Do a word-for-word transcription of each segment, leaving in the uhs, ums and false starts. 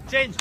Change.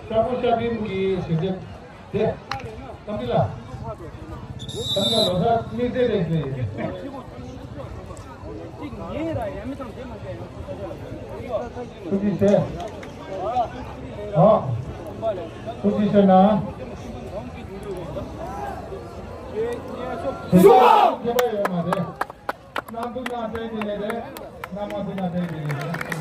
ཤ་པོ་ཤ་བིམ་གྱི་ཞིག་རྒྱབ། དེ། གཏམ་དཔེ་ལ། གཏམ་དཔེ་ལ་ལོ་སར་དམིགས་བསལ་རེད་ཟེར། ཐུགས་རྗེ་ཆེ། ཨོ། ཐུགས་རྗེ་ཆེ་གནང་། དེ་ཚོ་ཁྱད་པར་ཡོད་མ་རེད། གནང་འདུག་གནང་བསྡད་ཀྱི་རེད་དེ། གནང་མ་འདུག་གནང་བསྡད་ཀྱི་རེད།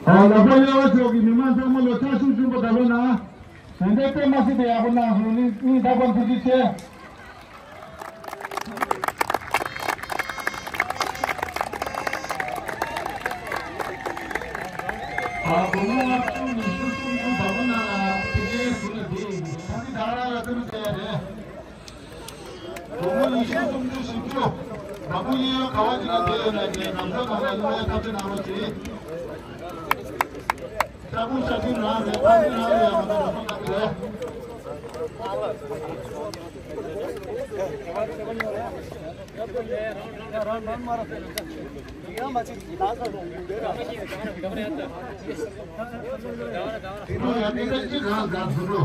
ཨ། ལག་པ་གཡས་པ་ཕྱོགས་ཀྱི་མི་མང་ཚང་མ་ལ་ཕྱག་ཤུགས་ཆེན་པོ་གདབ་རོགས་གནང་། དེ་འདྲའི་དཔེ་མ་སྲིད་པའི་ཡག་པོ་གནང་སོང་། སྙིང་ཐག་པ་ཐུགས་རྗེ་ཆེ། ཨ། སྒོར་མོ་ལྔ་བཅུ་ཉི་ཤུ་སུམ་ཅུ་བདག་པོ་གནང་ལ་ཕ་གིའི་ཟུར་ལ་བསྡད་ཡོད། ད་ནི་ད་རང་ལ་ཐུགས་རྗེ་ཆེ་རེད། སྒོར་མོ་ཉི་ཤུ་སུམ་ཅུ་བཞི་བཅུ། བདག་པོ་གཡས་གཡོན་ག་བ་ཅིག་ལ་བསྡད་ཡོད་ན་ཀྱང་ལམ་སང་ལམ་ལ་གཡོལ་བའི་ཐབས་ཤེས་གནང་རོགས་གྱིས། ཤ་བུ་ཤ་བུ་རང་རེད། ཕ་བུ་རང་རེད། ཡང་མ་གཏོགས་རོགས་པ་ག་རེ་རེད། དེ་ནས་ཡང་གནས་ཚུལ་གཅིག་རང་འགའ་བཟོ་འགྲོ།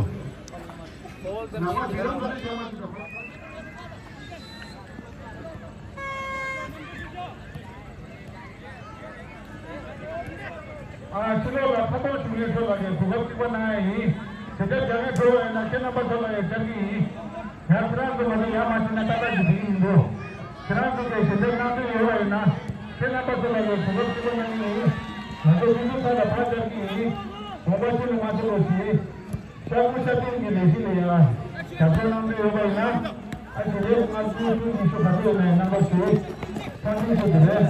ནང་པ་དེ་རང་ག་རེ་བྱས་མ་ཤེས་དང་། ཨ། ཕྱི་ལོགས་ལ་ཁ་ཐོག་ཞུ་མཁན་ཚོ་ལ་ཡང་གོ་སྐབས་གཅིག་པ་གནང་ཡ་ཡིན། ཞལ་འདེབས་རྒྱག་མཁན་ཚོ་ཡིན་ན་ཁྱེད་རྣམ་པ་ཚོ་ལ་ཡང་བཅར་གྱི་ཡིན། ཡང་ཁྱེད་རང་ཚོ་མ་གཏོགས་ཡར་མ་ཕྱིན་ན་ཏག་ཏག་གི་བྱེད་ཀྱི་མི་འདུག་ཁྱེད་རང་ཚོ་གིས་ཞལ་འདེབས་གནང་འདོད་ཡོད་པ་ཡིན་ན་ཁྱེད་རྣམ་པ་ཚོ་ལ་ཡང་གོ་སྐབས་གཅིག་པ་གནང་གི་ཡིན། ང་ཚོ་མི་འདུག་ས་ལ་ཕར་བཅར་གྱི་ཡིན། དགོངས་པ་ཁྱེད་ནས་མ་ཆེ་བ་ཞིག་ཤ་བུ་ཤ་བུམ་གྱི་ལས་གཞི་ལ་ཡང་རྒྱབ་སྐྱོར་གནང་འདོད་ཡོད་པ་ཡིན་ན། ཨ་ཞེ་རེད། ང་ཚོའི་ཀྲུང་གི་ཤོག་ག་ཚོད་ཡོད་ན་ཡང་རྣམ་པ་ཞུ། ཁྱེད་ཀྲུང་ཤོག་དེ་རེད།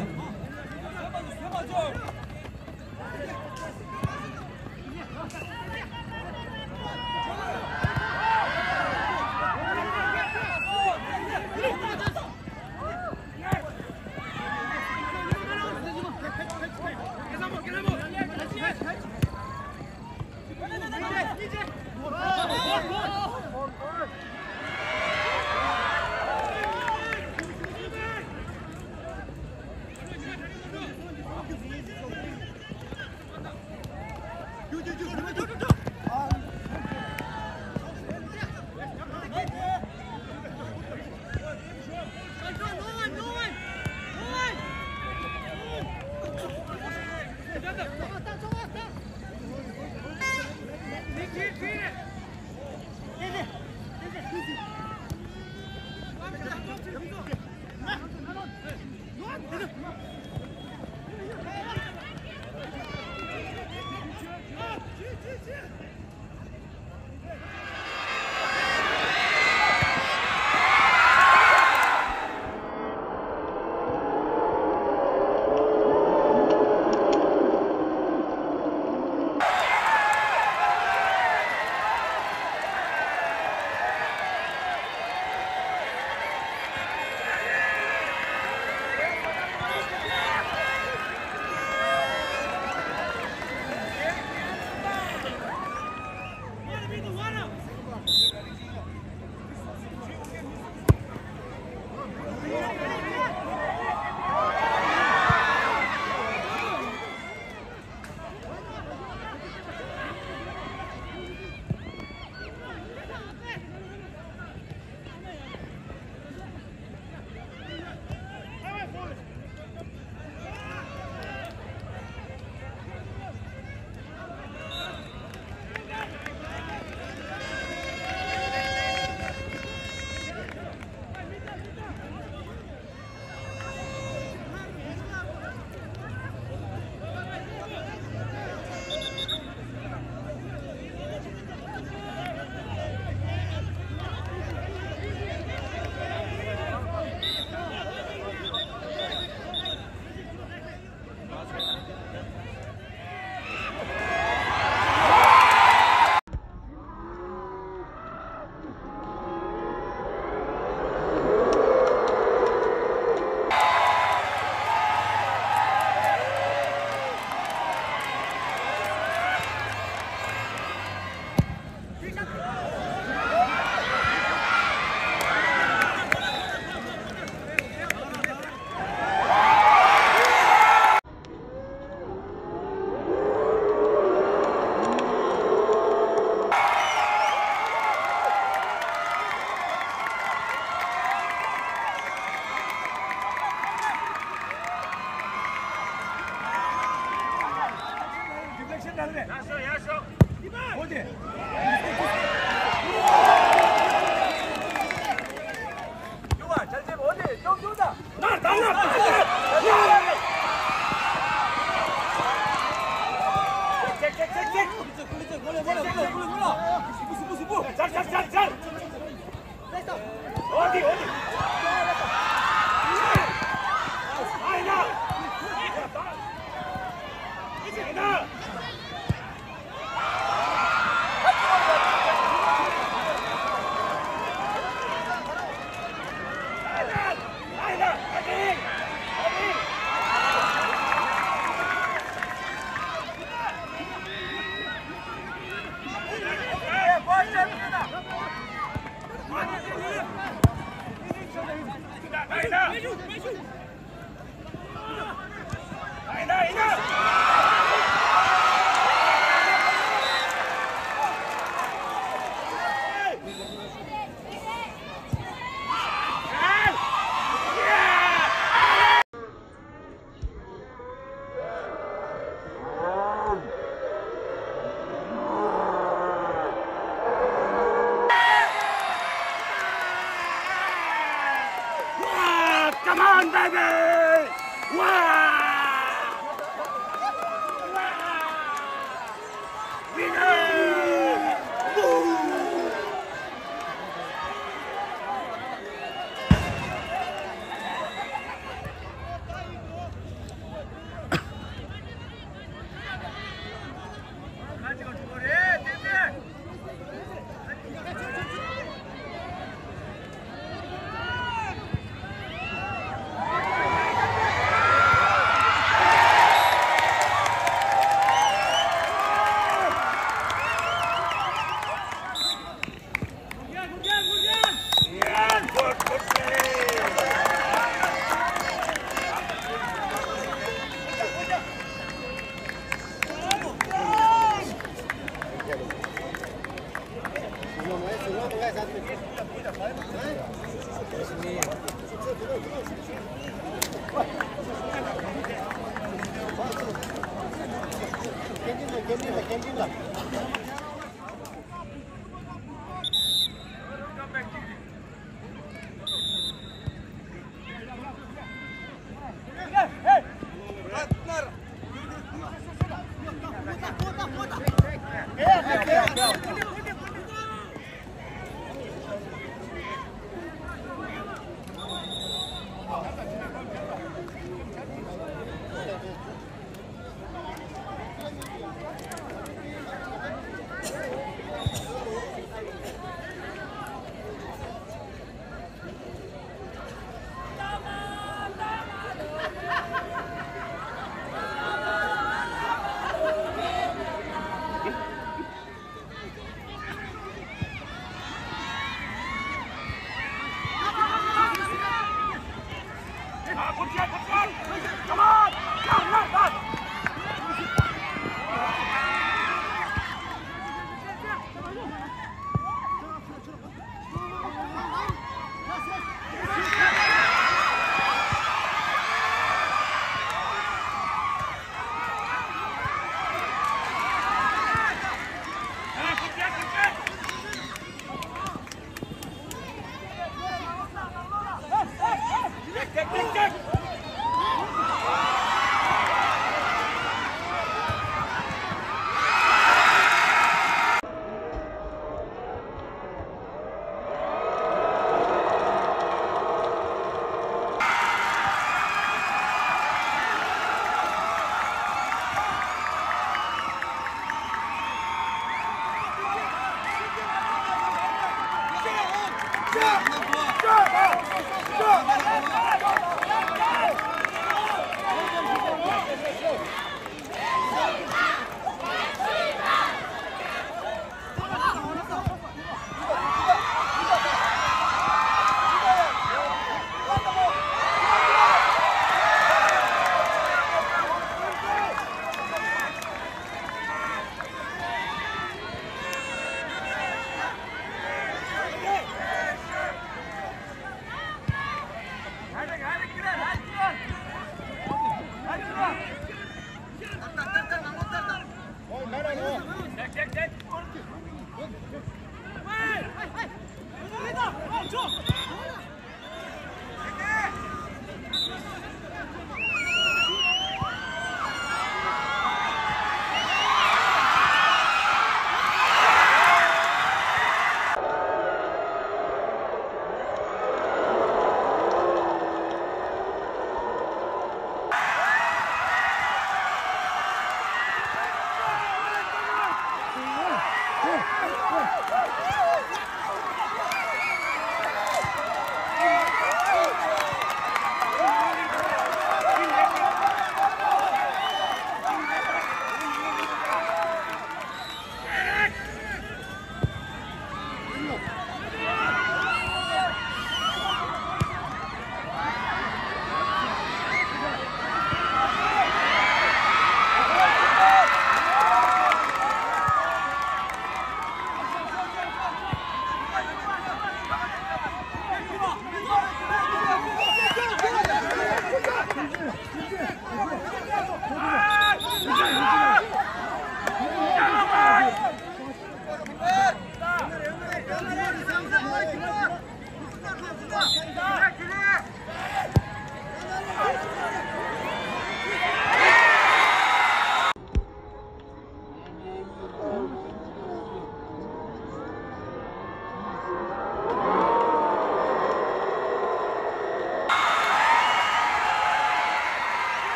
Come on, baby! Wow!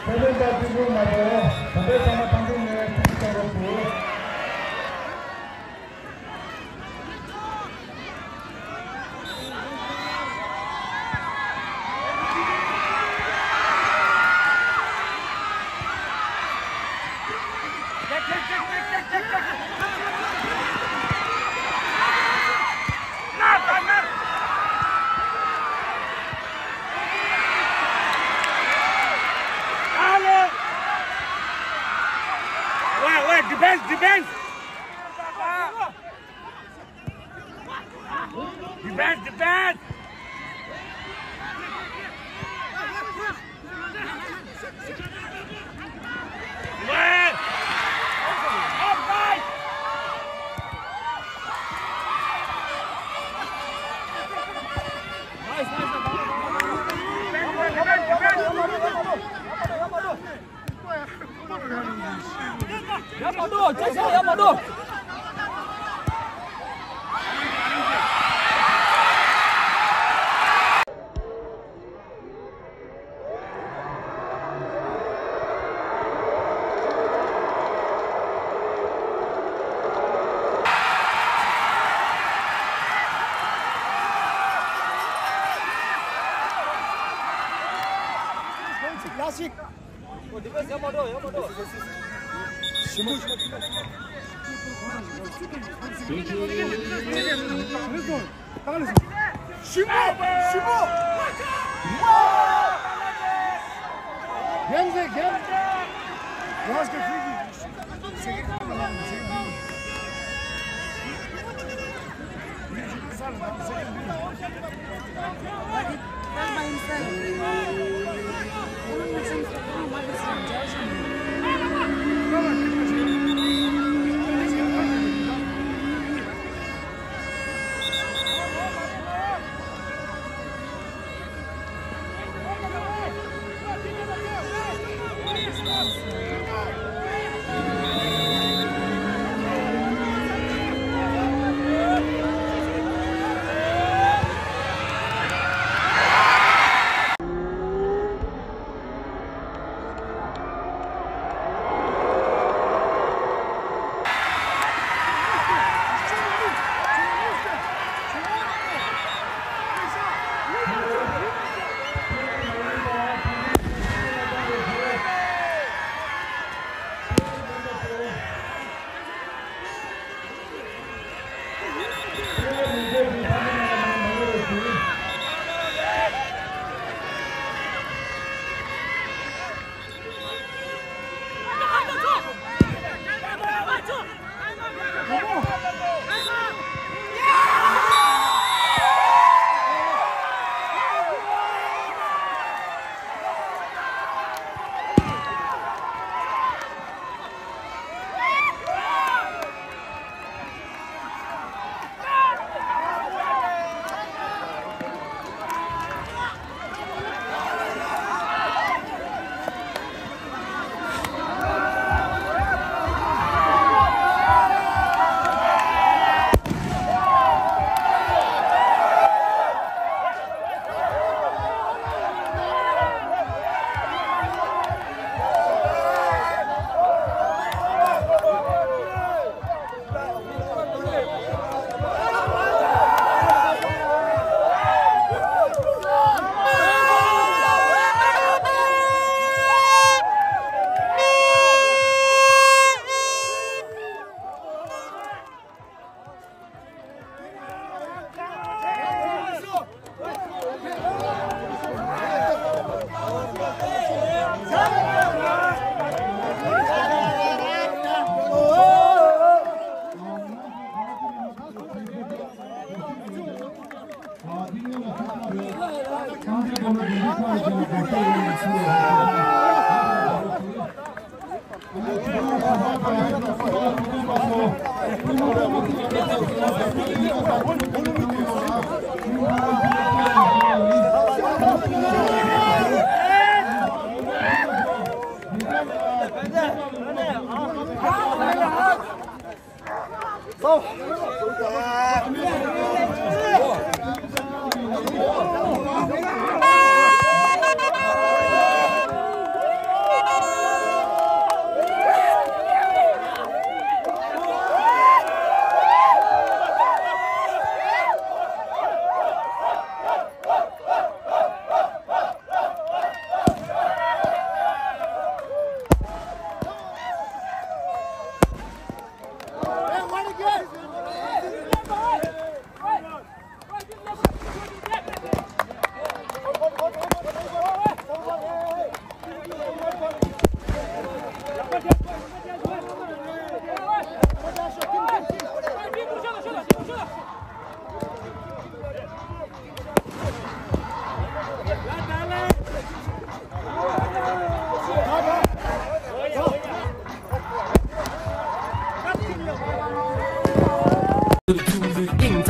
ཁ་ལོ་ཟླ་བཅུ་དགུ་མ་གཏོགས་ད་ལྟའི་ཚང་མ་ཐང་ཕུག་ནས་ཐུགས་རྗེ་ཆེ་ཞུ། Defense, defense! Defense, defense!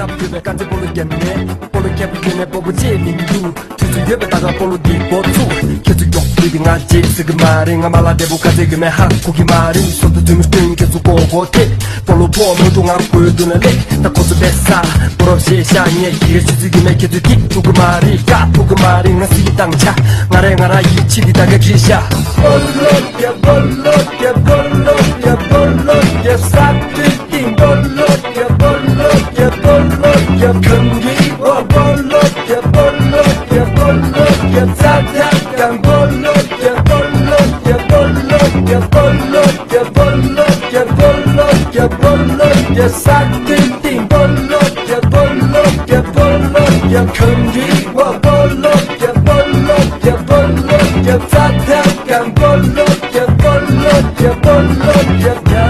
ཡོད་པའི་དཀར་མཛེས་སྤོ་ལོ་རྒྱབ་ནས། སྤོ་ལོ་རྒྱབ་ཡོད་ནས་སྤོ་བོ་བརྗེད་མི་འདུག་དུས་ཚོད་ཡོད་པའི་ད་ག་སྤོ་ལོ་འདི་འགོ་ཚུགས། ཁྱེད་ཚོ་མགྱོགས་བྱས་ཏེ་ང་རྗེས་ཟེར་གི་མ་རེད། ང་མ་ལ་འདས་པོ་དཀར་མཛེས་དགོས་མེད་ཧ་གོ་གི་མ་རེད། སོ་ཏུ་དུས་མི་སྟོན་ཁྱེད་ཚོ་གོ་གོ་དེ། སྤོ་ལོ་ཕོ་མོ་དུ་ང་དགོས་དུ་ན་ལེགས། ད་ཁོ་ཚོ་བས་ས་སྤོ་རོགས་ཞེས་ཤ་ཉེ་ཡི་རེ་ཆུ་ཚིག་གི་མེད་ཁྱེད་ཚོ་སྐྱིད་ཐུག་གི་མ་རེད། དགའ་ཐུག་གི་མ་རེད། ང་སི་གི་དང་ཆ་ང་རེ་ང་ར་ཡི་ཆི་གི་ད་ག་གི་ཤ། སྤོ་ལོ་རྒྱབ་སྤོ་ལོ་རྒྱབ་སྤོ་ལོ་རྒྱབ་སྤོ་ལོ་རྒྱབ་ས་ཏིང་ཏིང་སྤོ་ལོ་རྒྱབ་སྤོ་ལོ་རྒྱབ་སྤོ་ལོ་རྒྱབ་ཁམ་གི་བ་སྤོ་ལོ་རྒྱབ་སྤོ་ལོ་རྒྱབ་སྤོ་ལོ་རྒྱབ་ས་ཐག་གང་སྤོ་ལོ་རྒྱབ་སྤོ་ལོ་རྒྱབ་སྤོ་ལོ་རྒྱབ་སྤོ་ལོ་རྒྱབ་སྤོ་ལོ་རྒྱབ་སྤོ་ལོ་རྒྱབ་སྤོ་ལོ་རྒྱབ་ས་ཏིང་ཏིང་སྤོ་ལོ་རྒྱབ་སྤོ་ལོ་རྒྱབ་སྤོ་ལོ་རྒྱབ་ཁམ་གི་བ་སྤོ་ལོ་རྒྱབ་སྤོ་ལོ་རྒྱབ་སྤོ་ལོ་རྒྱབ་ས་ཐག་གང་སྤོ་ལོ་རྒྱབ་སྤོ་ལོ་རྒྱབ་སྤོ་ལོ་རྒྱབ་ཡ།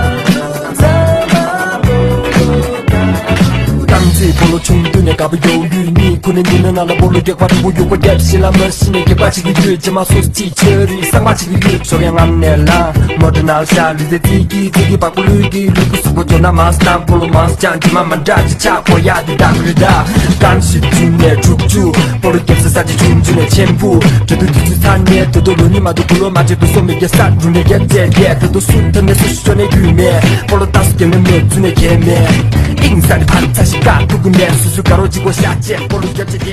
རྐང་རྩེད་སྤོ་ལོ་ཆུང་དུས་ནས་དགའ་པོ་ཡོད་ཡུལ་གཉིས་ཁུ་ནས་ཉིན་ནང་ལ་སྤོ་ལོ་རྒྱག་པ་དུ་བོ་ཡོད་པ་རྒྱབ་ཤི་ལ་མ་ཤི་ནས་རྒྱག་པ་ཅིག་གི་ཡོད་རྗེས་མ་སོ་སོ་ཅིག་ཆེ་རིགས་གསང་བ་ཅིག་གི་ཡོད་ཤོག་ཡང་ངམ་ནས་ལ་མོ་ཏྲ་ནག་ཤ་ལུས་རྩལ་རྩིས་ཀྱི་རྩིས་ཀྱི་བག་པོ་ལུས་ཀྱི་ལུས་ཀྱི་གཟུགས་པོ་ཐོག་ན་མ་སྟངས་སྤོ་ལོ་མ་སྤྱང་རྗེས་མ་མ་འདྲ་ཅི་ཆག་པོ་ཡ་དེ་དག་རི་དག་རྐང་ཤི་ཆུང་ནས་དྲུག་ཅུ་སྤོ་ལོ་རྒྱབ་ས་ས་ཅི་ཆུང་ཆུང་ནས་ཆེན་པོ་དྲོད་དུ་དུས་ཚོད་ཚ་ནས་དོ་དོ་ལོ་ཉི་མ་དུ་གུ་ལོ་མ་བྱེད་དུ་སོ་མི་རྒྱ་ས་རུ་ནས་རྒྱ་རྒྱ་རྒྱ་དོ་དོ་སུ་ཐོན་ནས་སུ་ཤོ་ནས་རྒྱུས་མེད་སྤོ་ལོ་ཏག་སུ་རྒྱབ་ནས་མེད་ཚུ་ནས་རྒྱལ་མེད་ཨིང་ས་ནི་ཕར་ཚ་ཞིག་ཀ་ཐུག་གི་མེད་སུ་སུ་དགའ་རོགས་གཅིག་པོ་ཤ་བཅད་སྤོ་ལོ་རྒྱབ་བཅད་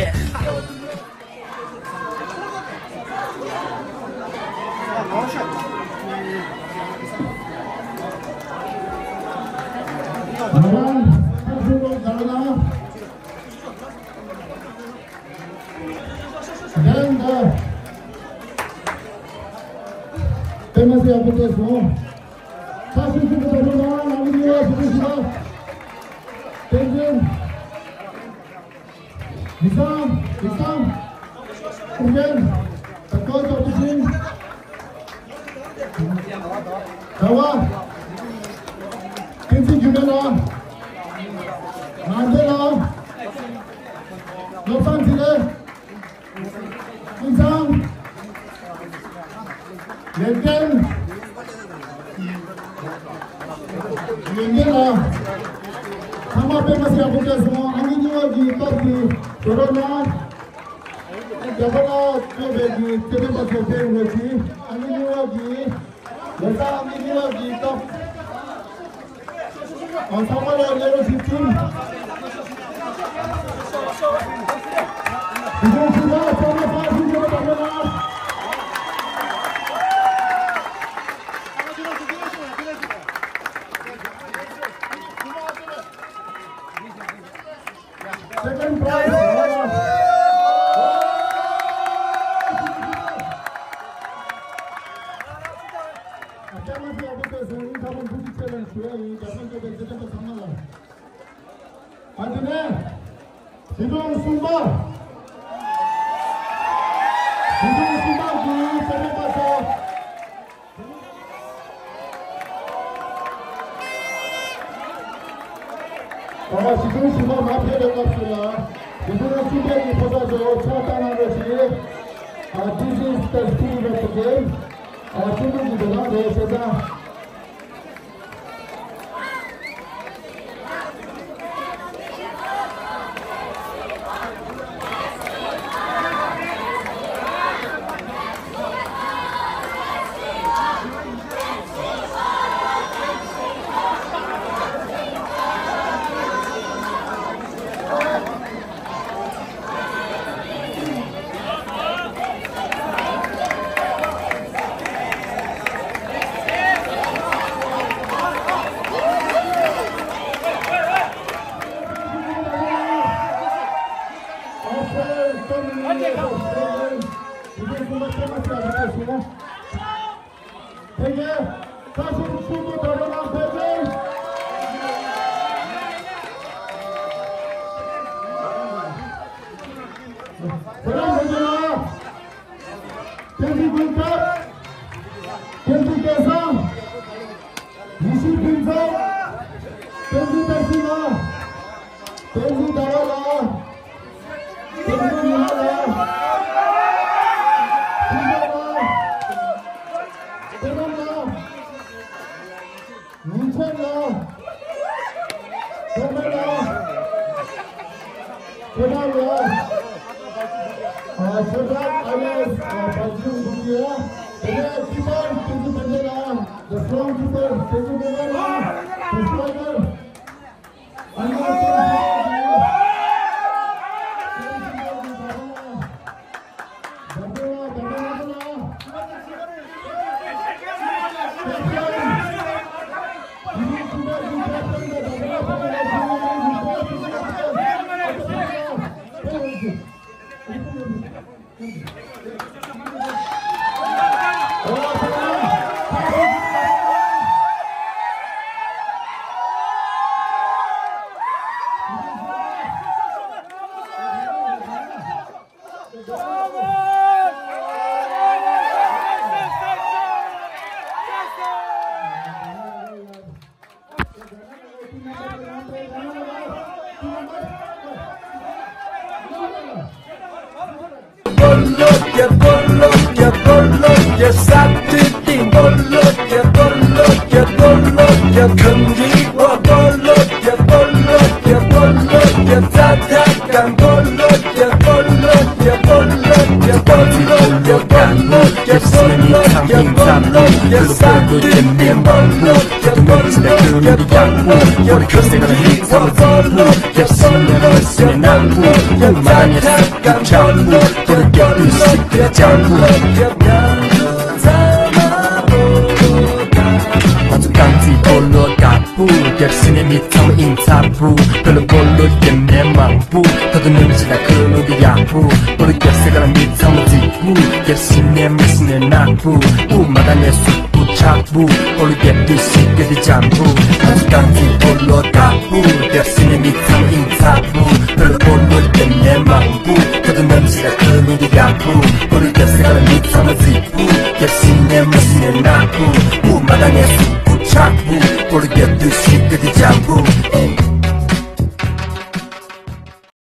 རྒྱལ། ཡིག་ཚང་། ཡིག་ཚང་། ཨུ་རྒྱན། ད་ཀོ་ཅོག་པི་ཤིན། ཟླ་བ། བསྟན་འཛིན་རྒྱུད་སྨད་ལགས། ངག་དབང་ལགས། བློ་བཟང་འཕྲིན་ལས། ཀུན་བཟང་། ལེགས་ལྡན། ལེགས་ལྡན་ལགས། ཚང་མ་དཔེ་མ་སྲིད་ཡག་པོ་བྱས་སོང་། ཨ་ནི་གཉིས་པ་གི་སྟབས་ཀྱིས་དོ་རོགས་གནང་། རྒྱ་གར་ལ་སྐྱོད་པའི་གི་ཁྱེད་ལྡན་པ་ཚོ་ཕེབས་ཡོད་ཅིང་ཨ་ནི་གཉིས་པ་གི་ལོ་གསར་ཨ་ནི་གཉིས་པ་གི་སྟབས། ཨ་ཚང་མ་ལ་སླེབས་རོགས་ཞུ་ཅིང་། དེ་རིང་ཚུགས་པ་ཚང་མ་ཕར་ཞུགས་ཡོད་པ་དང་ལ། Second prize. ཨ་ཅག་མ་ཚོ་ཡག་པོ་བལྟས་སོང་། ཨིན་ཁ་མ་ཐུགས་རྗེ་ཆེ་ལ་ཞུ་ཡ་ཡིན། རྒྱ་མ་སྐྱོ་པའི་སེམས་པ་ཚང་མ་ལ། ཨ་དེ་ནས་དེ་དུང་གསུམ་པ། དེ་དུང་གསུམ་པ་གི་སེམས་པ་ཚོ། ཨ་ཞི་ཁྲོན་ཞི་མ་མ་ཕེབས་པའི་སྐབས་སུ་ལ་དེ་དུང་གསུམ་པའི་གི་ཕོ་གསར་ཚོ་ཕྱག་བཏང་གནང་རོགས་ཞེས། ཨ་this is the speed of the game. ཨ་ཆེན་པོ་གི་འདོད་རང་རེད་ཞེས་དང་། བསྟན་འཛིན་ཀུན་ཁྱབ། བསྟན་འཛིན་སྐལ་བཟང་། ཡེ་ཤེས་ཕུན་ཚོགས། བསྟན་འཛིན་བཀྲ་ཤིས་ལགས། བསྟན་འཛིན་ཟླ་བ་ལགས། བསྟན་འཛིན་ཉི་མ་ལགས། ཕུན་ཚོགས་ལགས། བསྟན་འཛིན་ལགས། ཉིན་མཚན་ལ། དོན་མེད་ལ། ང་ཚོ་རྐང་རྩེད་སྤོ་ལོ་དགའ་པོ། རྒྱབ་ཕྱི་ནས་མི་ཚང་མ་ཨིན་ཚ་པོ། བོད་ལ་སྤོ་ལོ་རྒྱབ་མཁན་མང་པོ། ད་དུང་ནུབ་ཕྱི་ལ་ཁ་ལོ་གི་ཡག་པོ། སྤོ་ལོ་རྒྱབ་སའི་ཁ་ལ་མི་ཚང་མ་རྫིག་པོ། རྒྱབ་ཕྱི་ནས་མི་ཕྱི་ནས་ནག་པོ། དབུ་མ་དང་ནས་གཟུགས་པོ་ཆག་པོ། སྤོ་ལོ་རྒྱབ་དུས་ཤིག་ག་དེ་འཇམ་པོ། ང་ཚོ་རྐང་རྩེད་སྤོ་ལོ་དགའ་པོ། རྒྱབ་ཕྱི་ནས་མི་ཚང་མ་ཨིན་ཚ་པོ། བོད་ལ་སྤོ་ལོ་རྒྱབ་མཁན་མང་པོ། ད་དུང་ནུབ་ཕྱི་ལ་ཁ་ལོ་གི་ཡག་པོ། སྤོ་ལོ་རྒྱབ་སའི་ཁ་ལ་མི་ཚང་མ་རྫིག་རྒྱབ་ཕྱི་ནས་མི་ཕྱི་ནས་ནག་པོ། དབུ་མ་དང་ནས་གཟུགས་པོ་ཆག་པོ། སྤོ་ལོ་རྒྱབ་དུས་ཤིག་ག་དེ་འཇམ་པོ།